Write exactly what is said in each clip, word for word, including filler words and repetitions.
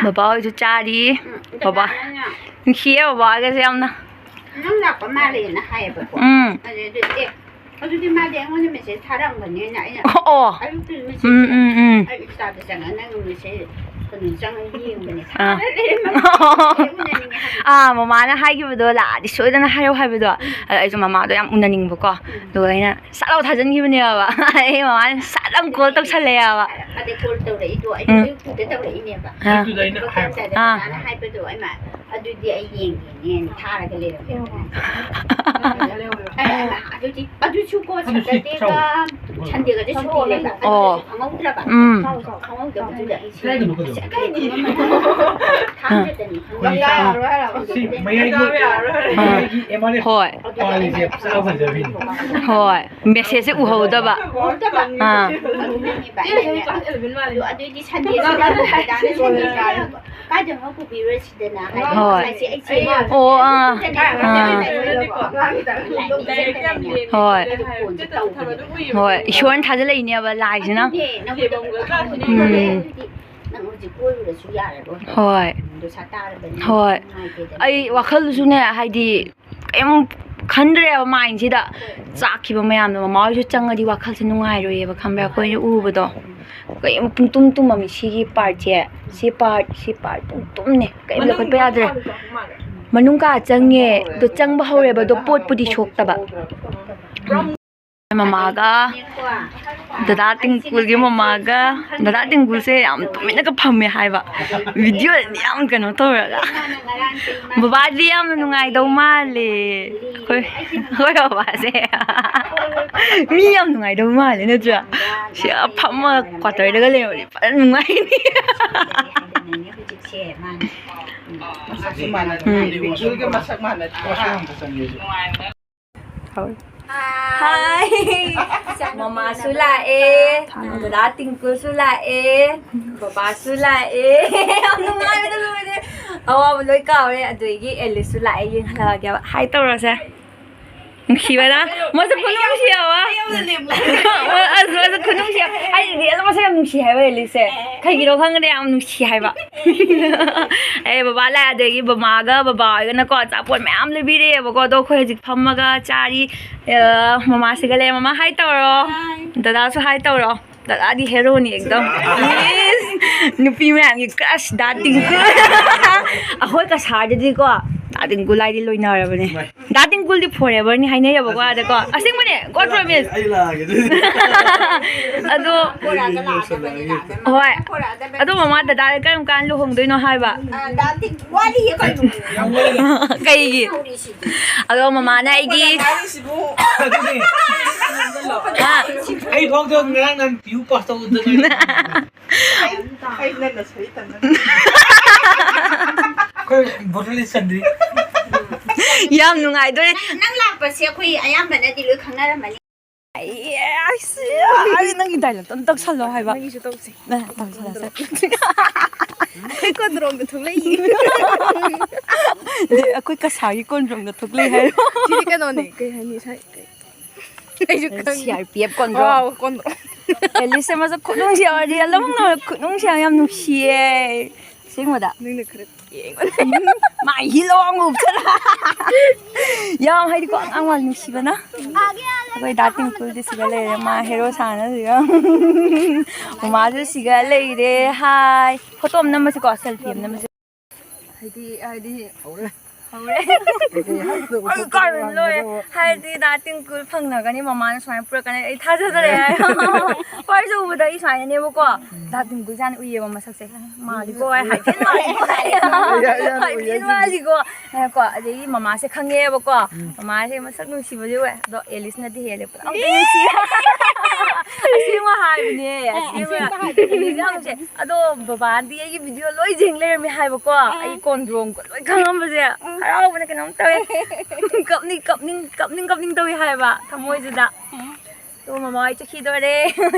ꯕꯕꯥ ꯍꯣꯏꯁꯨ ꯆꯥꯔꯤ꯫ ꯕꯕꯥ ꯅꯨꯡꯁꯤꯌꯦ ꯕꯕꯥꯒꯁꯦ ꯌꯥꯝꯅ꯫ ꯅꯪ ꯂꯥꯛꯄ ꯃꯥꯜꯂꯦꯅ ꯍꯥꯏꯌꯦꯕꯀꯣ꯫ ꯎꯝ꯫ ꯑꯗꯨꯗꯤ ꯑꯦ, ꯑꯗꯨꯗꯤ ꯃꯥꯗꯤ ꯑꯩꯉꯣꯟꯗ ꯃꯦꯁꯦꯖ ꯊꯥꯔꯝꯒꯅꯤꯅ ꯑꯩꯅ ꯑꯣ, ꯑꯣ꯫ ꯑꯌꯨꯛꯇ ꯃꯦꯁꯦꯖ ꯎꯝ, ꯎꯝ, ꯎꯝ꯫ ꯑꯩ ꯏꯟꯁꯇꯥꯗ ꯆꯪꯉꯒ ꯅꯪ ꯃꯦꯁꯦꯖ ꯀꯩꯅꯣ ꯆꯪꯉ ꯌꯦꯡꯕꯅꯦ꯫ ꯑꯥ꯫ ꯊꯥꯔ ꯂꯩꯔꯝꯃꯦ꯫ ꯑꯩ ꯎꯅꯅꯤꯡꯉꯦ ꯍꯥꯏꯕ꯫ ꯑꯥ, ꯃꯃꯥꯅ ꯍꯥꯏꯈꯤꯕꯗꯣ ꯂꯥꯛꯑꯗꯤ ꯁꯣꯏꯗꯅ ꯍꯥꯏꯔꯛꯎ ꯍꯥꯏꯕꯗꯣ꯫ ꯎꯝ꯫ ꯑꯗ ꯑꯩꯁꯨ ꯃꯃꯥꯗꯣ ꯌꯥꯝ ꯎꯅꯅꯤꯡꯕꯀꯣ꯫ ꯎꯝ꯫ ꯑꯗꯨꯒ ꯑꯩꯅ ꯁꯠ ꯂꯥꯎ ꯊꯥꯖꯤꯟꯈꯤꯕꯅꯦꯕ꯫ ꯑꯩ ꯃꯃꯥꯅ ꯁꯠ ꯂꯥꯎ ꯀꯣꯜ ꯇꯧꯁꯜꯂꯛꯑꯦꯕ꯫ ꯑꯗꯩ ꯀꯣꯜ ꯇꯧꯔꯛꯏꯗꯣ ꯑꯩꯗꯣ ꯎꯝ꯫ ꯑꯌꯨꯛꯇꯨꯗ ꯇꯧꯔꯛꯏꯅꯦꯕ꯫ ꯑꯥ꯫ ꯑꯗꯨꯗ ꯑꯩꯅ ꯍꯥꯏꯕ꯫ ꯑꯥ꯫ ꯃꯃꯥꯅ ꯍꯥꯏꯕꯗꯣ ꯑꯩꯃ ꯑꯗꯨꯗꯤ ꯑꯩ ꯌꯦꯡꯒꯦꯅꯦꯅ ꯊꯥꯔꯒ ꯂꯩꯔꯝꯃꯦ꯫ ꯑꯗꯨꯗꯤ ꯑꯗꯨꯁꯨ ꯀꯣ ꯑꯗꯨ ꯁꯤ ꯁꯇꯔꯗꯦꯒ ꯆꯥꯎ꯫ ꯁꯟꯗꯦꯒꯁꯦ ꯁꯨꯇꯤ ꯂꯩꯕ꯫ ꯑꯣ꯫ ꯑꯗꯨꯗꯁꯨ ꯈꯪꯍꯧꯗ꯭ꯔꯕ꯫ ꯎꯝ꯫ ꯈꯪꯍꯧꯗꯕꯗꯨꯗ ꯑꯩꯁꯦ ꯀꯥꯏꯗꯅꯣ ꯀꯩꯅꯣ? ꯑꯁ, ꯀꯥꯏꯗꯅꯣ? ꯊꯥꯡꯖꯗꯅꯤ ꯈꯪꯗꯦ꯫ ꯁꯤ ꯃꯌꯥꯏꯒꯤ, ꯑꯥ꯫ ꯃꯌꯥꯏꯒꯤ ꯑꯦꯝ ꯑꯥꯔ ꯑꯦꯐ ꯍꯣꯏ꯫ ꯄꯥꯜꯂꯤꯁꯦ ꯆꯥꯎ ꯐꯖꯕꯤꯅꯤ꯫ ꯍꯣꯏ꯫ ꯃꯦꯁꯦꯖꯁꯦ ꯎꯍꯧꯗꯕ꯫ ꯎꯍꯧꯗꯕ꯫ ꯑꯥ꯫ ꯑꯗꯨꯅꯅꯦꯕ ꯑꯩꯅ ꯑꯗꯨ, ꯑꯗꯨꯏꯗꯤ ꯁꯟꯗꯦꯁꯤꯗ ꯃꯦꯗꯥꯝꯅ ꯁꯟꯗꯦꯁꯤꯗ ꯀꯥꯏꯗꯅꯣ ꯄꯨꯕꯤꯔꯨꯔꯁꯤꯗꯅ ꯍꯥꯏꯕ꯫ ꯍꯣꯏ꯫ ꯉꯁꯥꯏꯁꯦ ꯑꯩꯁꯦ ꯑꯣ, ꯑꯥ꯫ ꯑꯥ꯫ ꯍꯣꯏ꯫ ꯑꯩꯗꯣ ꯐꯣꯟꯁꯦ ꯇꯧꯕꯅꯦꯕ꯫ ꯍꯣꯏ꯫ ꯏꯁꯣꯔꯅ ꯊꯥꯖꯤꯜꯂꯛꯏꯅꯦꯕ ꯂꯥꯏꯁꯤꯅ꯫ ꯑꯗꯨꯅꯦ, ꯅꯪꯉꯣꯟꯗ ꯎꯝ꯫ ꯅꯪ ꯍꯧꯖꯤꯛ ꯀꯣꯏꯔꯨꯔꯁꯨ ꯌꯥꯔꯔꯣꯏ꯫ ꯍꯣꯏ꯫ ꯄꯩꯁꯥ ꯇꯥꯔꯕꯅꯤꯅ ꯍꯣꯏ꯫ ꯅꯨꯡꯉꯥꯏꯇꯦꯗꯅ꯫ ꯑꯩ ꯋꯥꯈꯜꯗꯨꯁꯨꯅꯦ, ꯍꯥꯏꯗꯤ, ꯀꯩꯝ ꯈꯟꯗ꯭ꯔꯦꯕ ꯃꯥꯏꯟꯁꯤꯗ꯫ ꯆꯥꯛꯈꯤꯕ ꯃꯌꯥꯝꯗꯣ ꯃꯃꯥ ꯍꯣꯏꯁꯨ ꯆꯪꯉꯗꯤ ꯋꯥꯈꯜꯁꯦ ꯅꯨꯡꯉꯥꯏꯔꯣꯏꯌꯦꯕ, ꯈꯪꯕ꯭ꯔꯥ? ꯑꯩꯈꯣꯏꯅ ꯎꯕꯗꯣ ꯀꯩꯝ ꯄꯨꯡꯇꯨꯝ ꯇꯨꯝꯃꯝꯃꯤ꯫ ꯁꯤꯒꯤ ꯄꯥꯔꯠꯁꯦ, ꯁꯤ ꯄꯥꯔꯠ, ꯁꯤ ꯄꯥꯔꯠ ꯄꯨꯡꯇꯨꯝꯅꯦ, ꯀꯩꯝ ꯂꯧꯈꯠꯄ ꯌꯥꯗ꯭ꯔꯦ꯫ ꯃꯅꯨꯡ ꯀꯥ ꯆꯪꯉꯦ, ꯑꯗꯣ ꯆꯪꯕ ꯍꯧꯔꯦꯕ, ꯑꯗꯣ ꯄꯣꯠꯄꯨꯗꯤ ꯁꯣꯛꯇꯕ꯫ ꯃꯃꯥꯒ ꯗꯗꯥ ꯇꯤꯡꯀꯨꯜꯒꯤ ꯃꯃꯥꯒ, ꯗꯗꯥ ꯇꯤꯡꯀꯨꯜꯁꯦ ꯌꯥꯝ ꯇꯨꯃꯤꯟꯅꯒ ꯐꯝꯃꯦ ꯍꯥꯏꯕ, ꯚꯤꯗꯤꯑꯣꯗꯗꯤ ꯌꯥꯝ ꯀꯩꯅꯣ ꯇꯧꯔꯒ꯫ ꯕꯕꯥꯗꯤ ꯌꯥꯝꯅ ꯅꯨꯡꯉꯥꯏꯗꯧ ꯃꯥꯜꯂꯦ꯫ ꯑꯩꯈꯣꯏ, ꯑꯩꯈꯣꯏ ꯕꯕꯥꯁꯦ ꯃꯤ ꯌꯥꯝ ꯅꯨꯡꯉꯥꯏꯗꯧ ꯃꯥꯜꯂꯦ ꯅꯠꯇ꯭ꯔꯥ? ꯁꯤ ꯐꯝꯃ ꯀ꯭ꯋꯥꯇꯔꯗꯒ ꯂꯩꯔꯝꯃꯗꯤ ꯐꯖꯅ ꯅꯨꯡꯉꯥꯏꯅꯤ꯫ ꯍꯧꯖꯤꯛꯁꯦ ꯃꯥꯅ ꯃꯁꯛꯁꯨ ꯃꯥꯟꯅꯗꯦ꯫ ꯎꯝ꯫ ꯃꯁꯛ ꯃꯥꯟꯅꯗꯦ꯫ ꯍꯥꯏ꯫ ꯃꯃꯥꯁꯨ ꯂꯥꯛꯑꯦ, ꯗꯗꯥ ꯇꯤꯡꯀꯨꯁꯨ ꯂꯥꯛꯑꯦ, ꯕꯕꯥꯁꯨ ꯂꯥꯛꯑꯦ꯫ ꯌꯥꯝ ꯅꯨꯡꯉꯥꯏꯕꯗ ꯂꯣꯏꯔꯦ꯫ ꯑꯋꯥꯕ ꯂꯣꯏ ꯀꯥꯎꯔꯦ꯫ ꯑꯗꯨꯗꯒꯤ ꯑꯦꯂꯤꯁꯁꯨ ꯂꯥꯛꯑꯦ, ꯌꯦꯡꯍꯜꯂꯛꯑꯒꯦꯕ꯫ ꯍꯥꯏ ꯇꯧꯔꯁꯦ꯫ ꯅꯨꯡꯁꯤꯕꯅ ꯃꯁꯛ ꯈꯨꯅꯨꯡꯁꯤ ꯑꯃ꯫ ꯑꯁ, ꯃꯁꯛ ꯈꯨꯅꯨꯡꯁꯤ ꯑꯃ꯫ ꯑꯩꯗꯤ ꯑꯗꯨꯝ ꯌꯥꯝ ꯅꯨꯡꯁꯤ ꯍꯥꯏꯕ ꯑꯦꯂꯤꯁꯁꯦ꯫ ꯀꯩꯒꯤꯅꯣ ꯈꯪꯗꯦ, ꯌꯥꯝ ꯅꯨꯡꯁꯤ ꯍꯥꯏꯕ꯫ ꯑꯦ, ꯕꯕꯥ ꯂꯥꯛꯑꯦ, ꯑꯗꯒꯤ ꯃꯃꯥꯒ ꯕꯕꯥ ꯍꯣꯏꯒꯅꯀꯣ ꯑꯆꯥꯄꯣꯠ ꯃꯌꯥꯝ ꯂꯩꯕꯤꯔꯛꯑꯦꯕꯀꯣ꯫ ꯑꯗꯣ ꯑꯩꯈꯣꯏ ꯍꯧꯖꯤꯛ ꯐꯝꯃꯒ ꯆꯥꯔꯤ꯫ ꯑ, ꯃꯃꯥꯁꯤꯒ ꯂꯩ꯫ ꯃꯃꯥ, ꯍꯥꯏ ꯇꯧꯔꯣ꯫ ꯗꯗꯥꯁꯨ ꯍꯥꯏ ꯇꯧꯔꯣ꯫ ꯗꯗꯥꯗꯤ ꯍꯦꯔꯣꯅꯤ ꯑꯦꯛꯗꯝ꯫ ꯏꯁ, ꯅꯨꯄꯤ ꯃꯌꯥꯝꯒꯤ ꯀ꯭ꯔꯁ ꯗꯥ ꯇꯤꯡꯀꯨ꯫ ꯑꯩꯈꯣꯏ ꯀꯁꯥꯔꯗꯗꯤꯀꯣ ꯗꯥ ꯇꯤꯡꯀꯨ ꯂꯥꯏꯗꯤ ꯂꯣꯏꯅꯔꯕꯅꯦ꯫ ꯗꯥ ꯇꯤꯡꯀꯨꯜꯗꯤ ꯐꯣꯔꯦꯚꯔꯅꯤ ꯍꯥꯏꯅꯩꯌꯦꯕꯀꯣ ꯑꯥꯗꯀꯣ꯫ ꯑꯁꯦꯡꯕꯅꯦ, God promise꯫ ꯑꯩ ꯂꯥꯛꯑꯒꯦ ꯑꯗꯨꯗꯤ꯫ ꯑꯗꯣ, ꯍꯣꯏ꯫ ꯑꯗꯣ ꯃꯃꯥ, ꯗꯗꯥ ꯀꯔꯝ ꯀꯥꯟ ꯂꯨꯍꯣꯡꯗꯣꯏꯅꯣ ꯍꯥꯏꯕ? ꯋꯥꯠꯂꯤꯌꯦ ꯀꯩꯅꯣ꯫ ꯀꯩꯒꯤ? ꯍꯧꯔꯤꯁꯤꯗꯤ꯫ ꯑꯗꯣ ꯃꯃꯥꯅ ꯑꯩꯒꯤ ꯑꯗꯨꯅꯦ꯫ ꯍꯥ? ꯑꯩ ꯐꯥꯎꯗ ꯉꯔꯥꯡ ꯅꯍꯥꯟ ꯄꯤꯌꯨ ꯄꯥꯁ ꯇꯧꯗꯅ꯫ ꯑꯩ ꯉꯟꯅ ꯁꯣꯏ ꯇꯝꯃꯦ꯫ ꯑꯩꯈꯣꯏ ꯕꯣꯇꯜꯗꯤ ꯆꯟꯗ꯭ꯔꯤ꯫ ꯌꯥꯝ ꯅꯨꯡꯉꯥꯏꯗꯣꯔꯦ꯫ ꯅꯪ, ꯅꯪ ꯂꯥꯛꯄꯁꯦ ꯑꯩꯈꯣꯏ ꯑꯌꯥꯝꯕꯅꯗꯤ ꯂꯣꯏ ꯈꯪꯅꯔꯝꯃꯅꯤ꯫ ꯑꯩ, ꯑꯩ, ꯑꯩ ꯅꯪꯒꯤ ꯗꯥꯏꯂꯣꯛꯇꯣ ꯑꯝꯇ ꯇꯧꯁꯜꯂꯣ ꯍꯥꯏꯕ꯫ ꯅꯪꯒꯤꯁꯨ ꯇꯧꯁꯦ꯫ ꯑ, ꯇꯧꯁꯜꯂꯁꯦ꯫ ꯑꯩꯈꯣꯏ ꯀꯣꯟꯗ꯭ꯔꯣꯝꯗ ꯊꯣꯛꯂꯛꯏ꯫ ꯑꯗꯩ ꯑꯩꯈꯣꯏ ꯀꯁꯥꯒꯤ ꯀꯣꯟꯗ꯭ꯔꯣꯝꯗ ꯊꯣꯛꯂꯛꯏ ꯍꯥꯏꯔꯣ? ꯁꯤꯗꯤ ꯀꯩꯅꯣꯅꯦ, ꯀꯩ ꯍꯥꯏꯅꯤ, ꯁꯥꯏ-, ꯑꯩꯁꯨ ꯈꯪꯗꯦ꯫ C R P F ꯀꯣꯟꯗ꯭ꯔꯣꯝ꯫ ꯋꯥꯎ, ꯀꯣꯟꯗ꯭ꯔꯣꯝ꯫ ꯑꯦꯂꯤꯁꯁꯦ ꯃꯁꯛ ꯈꯨꯅꯨꯡꯁꯤ ꯑꯃꯗꯤ, ꯑꯂꯣꯝꯅ ꯈꯨꯅꯨꯡꯁꯤ ꯑꯃ ꯌꯥꯝ ꯅꯨꯡꯁꯤꯌꯦ꯫ ꯑꯁꯦꯡꯕꯗ꯫ ꯅꯪꯅ ꯈꯔ ꯌꯦꯡꯉꯣ꯫ ꯃꯥꯏ ꯍꯤꯜ ꯑꯋꯥꯡꯕ ꯎꯞꯁꯜꯂ꯫ ꯌꯥꯝ ꯍꯥꯏꯗꯤꯀꯣ, ꯑꯉꯥꯡ ꯃꯥꯜꯂꯤ ꯅꯨꯡꯁꯤꯕꯅ꯫ ꯑꯩꯈꯣꯏ ꯗꯥ ꯇꯤꯡꯀꯨꯜꯗꯤ ꯁꯤꯗ ꯂꯩꯔꯦ, ꯃꯥ ꯍꯦꯔꯣ ꯁꯥꯅ ꯁꯤꯗ꯫ ꯃꯃꯥꯁꯨ ꯁꯤꯒ ꯂꯩꯔꯦ꯫ ꯍꯥꯏ꯫ ꯐꯣꯇꯣ ꯑꯃ ꯅꯝꯃꯁꯤꯀꯣ, ꯁꯦꯜꯐꯤ ꯑꯃ ꯅꯝꯃꯁꯤ꯫ ꯍꯥꯏꯗꯤ, ꯍꯥꯏꯗꯤ, ꯍꯧꯔꯦ꯫ ꯍꯧꯔꯦ꯫ ꯑꯩ ꯀꯥꯔꯟ ꯂꯣꯏꯔꯦ꯫ ꯍꯥꯏꯗꯤ ꯗꯥ ꯇꯤꯡꯀꯨꯜ ꯐꯪꯅꯒꯅꯤ, ꯃꯃꯥꯅ ꯁꯨꯃꯥꯏꯅ ꯄꯨꯔꯛꯀꯅꯤ, ꯑꯩ ꯊꯥꯖꯗꯔꯦ ꯍꯥꯏ꯫ ꯐꯥꯔꯁ ꯎꯕꯗ ꯑꯩ ꯁꯨꯃꯥꯏꯅꯅꯦꯕꯀꯣ, ꯗꯥ ꯇꯤꯡꯀꯨꯜꯁꯦ ꯍꯥꯟꯅ ꯎꯏꯌꯦꯕ ꯃꯁꯛꯁꯦ꯫ ꯃꯥꯜꯂꯤꯀꯣ, ꯑꯩ ꯍꯥꯏꯐꯦꯠ ꯃꯥꯜꯂꯤꯀꯣ ꯍꯥꯏ꯫ ꯍꯥꯏꯐꯦꯠ ꯃꯥꯜꯂꯤꯀꯣ꯫ ꯉꯥꯏꯈꯣ, ꯑꯗꯒꯤ ꯃꯃꯥꯁꯦ ꯈꯪꯉꯦꯕꯀꯣ꯫ ꯃꯃꯥꯁꯦ ꯃꯁꯛ ꯅꯨꯡꯁꯤꯕꯁꯦ ꯑꯣꯏ꯫ ꯑꯗꯣ ꯑꯦꯂꯤꯁꯅꯗꯤ ꯍꯦꯜꯂꯦ꯫ ꯄꯨꯔꯥ ꯑꯝꯇ ꯅꯨꯡꯁꯤ꯫ ꯑꯁꯦꯡꯕ ꯍꯥꯏꯕꯅꯦ, ꯑꯁꯦꯡꯕ꯫ ꯑꯦꯂꯤꯁ ꯌꯥꯝ ꯅꯨꯡꯁꯤ꯫ ꯑꯗꯣ ꯕꯕꯥꯗꯤ ꯑꯩꯒꯤ ꯚꯤꯗꯤꯑꯣ ꯂꯣꯏ ꯌꯦꯡ ꯂꯩꯔꯝꯃꯦ ꯍꯥꯏꯕꯀꯣ꯫ ꯑꯩ ꯀꯣꯟꯗ꯭ꯔꯣꯝꯒ ꯂꯣꯏ ꯈꯪꯉꯝꯕꯁꯦ꯫ ꯍꯔꯥꯎꯕꯅ ꯀꯩꯅꯣꯝ ꯇꯧꯋꯦ꯫ ꯀꯞꯅꯤꯡ, ꯀꯞꯅꯤꯡ, ꯀꯞꯅꯤꯡ, ꯀꯞꯅꯤꯡ ꯇꯧꯋꯦ ꯍꯥꯏꯕ ꯊꯃꯣꯏꯁꯤꯗ꯫ ꯑꯗꯣ ꯃꯃꯥ ꯍꯣꯏ ꯆꯠꯈꯤꯗꯣꯔꯦ꯫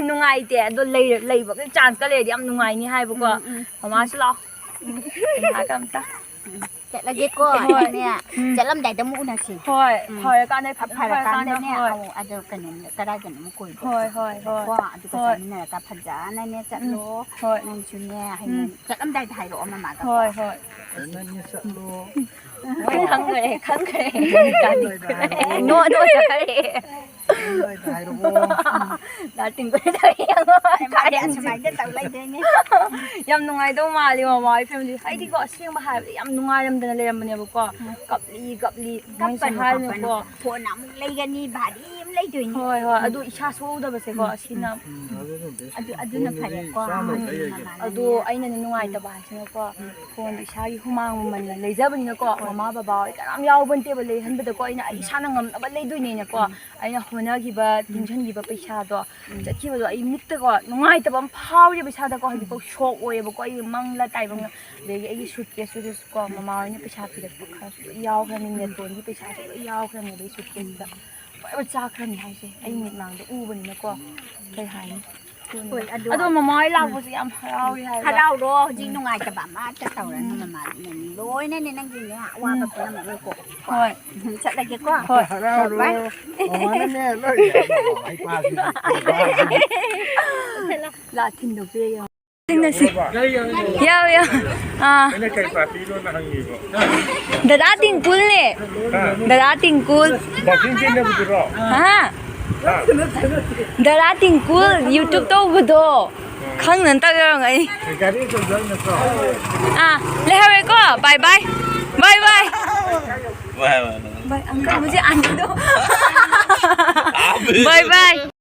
ꯅꯨꯡꯉꯥꯏꯇꯦ꯫ ꯑꯗꯣ ꯂꯩꯔ-, ꯂꯩꯕꯒꯤ ꯆꯥꯟꯁꯀ ꯂꯩꯔꯗꯤ ꯌꯥꯝ ꯅꯨꯡꯉꯥꯏꯅꯤ ꯍꯥꯏꯕꯀꯣ꯫ ꯎꯝ, ꯎꯝ꯫ ꯃꯃꯥꯁꯨ ꯂꯥꯛꯑꯣ꯫ ꯃꯃꯥꯒ ꯑꯝꯇ꯫ ꯆꯠꯂꯒꯦꯀꯣ꯫ ꯍꯣꯏ꯫ ꯑꯗꯨꯅꯦ, ꯎꯝ꯫ ꯆꯠꯂꯝꯗꯥꯏꯗ ꯑꯃꯨꯛ ꯎꯅꯁꯤ꯫ ꯍꯣꯏ, ꯎꯝ꯫ ꯐꯔꯀꯥꯟꯗ, ꯐ-, ꯐꯔꯀꯥꯟꯗꯅꯦ, ꯐꯔꯀꯥꯟꯗ, ꯍꯣꯏ꯫ ꯑꯃꯨꯛ ꯑꯗꯣ ꯀꯩꯅꯣꯝ, ꯀꯗꯥꯏꯗꯅꯣ ꯑꯃꯨꯛ ꯀꯣꯏꯕ ꯍꯣꯏ, ꯍꯣꯏ, ꯍꯣꯏ꯫ ꯆꯠꯁꯦꯕꯀꯣ꯫ ꯑꯗꯨꯒ ꯍꯣꯏ꯫ ꯆꯠꯃꯤꯟꯅꯔꯒ ꯐꯖꯅꯅꯦ ꯆꯠꯂꯣ꯫ ꯎꯝ꯫ ꯍꯣꯏ꯫ ꯅꯪꯁꯨꯅꯦ, ꯍꯌꯦꯡ ꯎꯝ꯫ ꯆꯠꯂꯝꯗꯥꯏꯗ ꯍꯥꯏꯔꯛꯑꯣ ꯃꯃꯥꯗꯀꯣ꯫ ꯍꯣꯏ, ꯍꯣꯏ꯫ ꯅꯪꯅꯦ ꯆꯠꯂꯣ꯫ ꯍꯣꯏ, ꯈꯪꯈ꯭ꯔꯦ, ꯈꯪꯈ꯭ꯔꯦ꯫ ꯅꯣ, ꯅꯣ, ꯆꯠꯈ꯭ꯔꯦ꯫ ꯆꯠꯂꯝꯗꯥꯏꯗ ꯍꯥꯏꯔꯛꯑꯣ꯫ ꯗꯥ ꯇꯤꯡꯒꯣꯏꯗ ꯌꯦꯡꯉꯣ꯫ ꯃꯥꯗꯤ ꯑꯁꯨꯃꯥꯏꯅ ꯇꯧ ꯂꯩꯗꯣꯏꯅꯦ꯫ ꯌꯥꯝ ꯅꯨꯡꯉꯥꯏꯗꯧ ꯃꯥꯜꯂꯤ ꯃꯃꯥ ꯍꯣꯏ family꯫ ꯑꯩꯗꯤꯀꯣ ꯑꯁꯦꯡꯕ ꯍꯥꯏꯕꯗꯤ ꯌꯥꯝ ꯅꯨꯡꯉꯥꯏꯔꯝꯗꯅ ꯂꯩꯔꯝꯕꯅꯦꯕꯀꯣ꯫ ꯀꯞꯂꯤ, ꯀꯞꯂꯤ꯫ ꯃꯣꯏꯁꯦ ꯀꯞꯄꯅꯨ, ꯍꯥꯏꯔꯤꯅꯦꯀꯣ꯫ ꯀꯞꯄꯅꯨ꯫ Phone ꯑꯃꯨꯛ ꯂꯩꯒꯅꯤ, ꯚꯥꯔꯤ ꯑꯃ ꯂꯩꯗꯣꯏꯅꯤ꯫ ꯍꯣꯏ, ꯍꯣꯏ꯫ ꯑꯗꯨ ꯏꯁꯥ ꯁꯣꯛꯍꯧꯗꯕꯁꯦꯀꯣ, ꯎꯝ꯫ ꯑꯁꯤꯅ ꯎꯝ, ꯑꯗꯨꯅ best꯫ ꯑꯗꯨ, ꯑꯗꯨꯅ ꯐꯔꯦꯀꯣ꯫ ꯆꯥꯝꯃ ꯂꯩꯔꯒꯦ꯫ ꯑꯗꯣ ꯑꯩꯅꯅꯦ ꯅꯨꯡꯉꯥꯏꯇꯕ ꯍꯥꯏꯁꯤꯅꯀꯣ, phoneꯗꯣ ꯏꯁꯥꯒꯤ ꯍꯨꯃꯥꯡ ꯃꯃꯜꯅ ꯂꯩꯖꯕꯅꯤꯅꯀꯣ, ꯃꯃꯥ ꯕꯕꯥ ꯍꯣꯏ ꯀꯅꯥꯝ ꯌꯥꯎꯕ ꯅꯠꯇꯦꯕ ꯂꯩꯍꯟꯕꯗꯀꯣ, ꯑꯩꯅ ꯑꯩ ꯏꯁꯥꯅ ꯉꯝꯅꯕ ꯂꯩꯗꯣꯏꯅꯦꯅꯀꯣ, ꯑꯩꯅ ꯍꯣꯠꯅꯈꯤꯕ, ꯇꯨꯡꯁꯤꯟꯈꯤꯕ ꯄꯩꯁꯥꯗꯣ, ꯆꯠꯈꯤꯕꯗꯣ ꯑꯩ ꯃꯤꯠꯇꯀꯣ ꯅꯨꯡꯉꯥꯏꯇꯕ ꯑꯃ ꯐꯥꯎꯔꯤꯕ ꯏꯁꯥꯗꯀꯣ, ꯍꯧꯖꯤꯛꯐꯥꯎ shock ꯑꯣꯏꯌꯦꯕꯀꯣ, ꯑꯩ ꯃꯪꯂꯥ ꯇꯥꯏꯕꯪꯂꯥ꯫ ꯑꯗꯒꯤ ꯑꯩꯒꯤ suitcaseꯇꯨꯗꯁꯨꯀꯣ, ꯃꯃꯥ ꯍꯣꯏꯅ ꯄꯩꯁꯥ ꯄꯤꯔꯛꯄ ꯈꯔꯁꯨ ꯂꯣꯏ ꯌꯥꯎꯈ꯭ꯔꯅꯤ, ꯃꯦꯇꯣꯟꯒꯤ ꯄꯩꯁꯥꯁꯨ ꯂꯣꯏ ꯌꯥꯎꯈ꯭ꯔꯅꯤ ꯑꯗꯩ suitcaseꯇ꯫ ꯂꯣꯏꯅꯃꯛ ꯆꯥꯈ꯭ꯔꯅꯤ ꯍꯥꯏꯁꯦ ꯑꯩ ꯃꯤꯠꯃꯥꯡꯗ ꯎꯕꯅꯤꯅꯀꯣ꯫ ꯀꯩ ꯍꯥꯏꯅꯤ? ꯍꯣꯏ, ꯑꯗꯣ ꯑꯗꯣ ꯃꯃꯥ ꯍꯣꯏ ꯂꯥꯛꯄꯁꯦ ꯌꯥꯝ ꯍꯔꯥꯎꯔꯤ ꯍꯥꯏꯕ꯫ ꯍꯔꯥꯎꯔꯣ, ꯍꯧꯖꯤꯛ ꯅꯨꯡꯉꯥꯏꯇꯕ ꯑꯃꯠꯇ ꯇꯧꯔꯅꯨ ꯃꯃꯥ꯫ ꯂꯣꯏꯅꯅꯦ ꯅꯪꯒꯤꯅꯦ ꯑꯋꯥꯕ ꯄꯨꯝꯅꯃꯛ ꯂꯣꯏ ꯀꯣꯛ꯫ ꯍꯣꯏ꯫ ꯎꯝ, ꯆꯠꯂꯒꯦꯀꯣ꯫ ꯍꯣꯏ꯫ ꯍꯔꯥꯎꯔꯣ꯫ Bye꯫ ꯃꯃꯥꯅꯅꯦ ꯂꯣꯏ ꯍꯩꯄꯥꯁꯤꯗꯤ꯫ ꯂꯥꯛ ꯊꯤꯟꯗꯣꯛꯄꯤꯔꯒꯦ꯫ ꯊꯦꯡꯅꯁꯤ꯫ ꯌꯥꯎ, ꯌꯥꯎ꯫ ꯑꯥ꯫ ꯑꯩꯅ ꯀꯩ partyꯅꯣꯅ ꯍꯪꯉꯤꯕ? ꯗꯗꯥ ꯇꯤꯡꯀꯨꯜꯅꯦ꯫ ꯍꯥ? ꯗꯗꯥ ꯇꯤꯡꯀꯨꯜ꯫ Boxing ꯆꯦꯟꯅꯕꯗꯨꯔꯣ? ꯍꯥ? ꯍꯥ? ꯗꯗꯥ ꯇꯤꯡꯀꯨꯜ YouTube ꯇꯧꯕꯗꯣ꯫ ꯈꯪꯗꯅ ꯇꯧ ꯌꯥꯎꯔꯝꯒꯅꯤ꯫ ꯒꯥꯔꯤ ꯑꯆꯧꯕ ꯅꯠꯇ꯭ꯔꯣ? ꯑꯥ, ꯂꯩꯍꯧꯔꯦꯀꯣ꯫ Bye bye꯫ Bye bye꯫ Bye bye꯫ Bye, uncle, मुझे आने दो। Bye bye꯫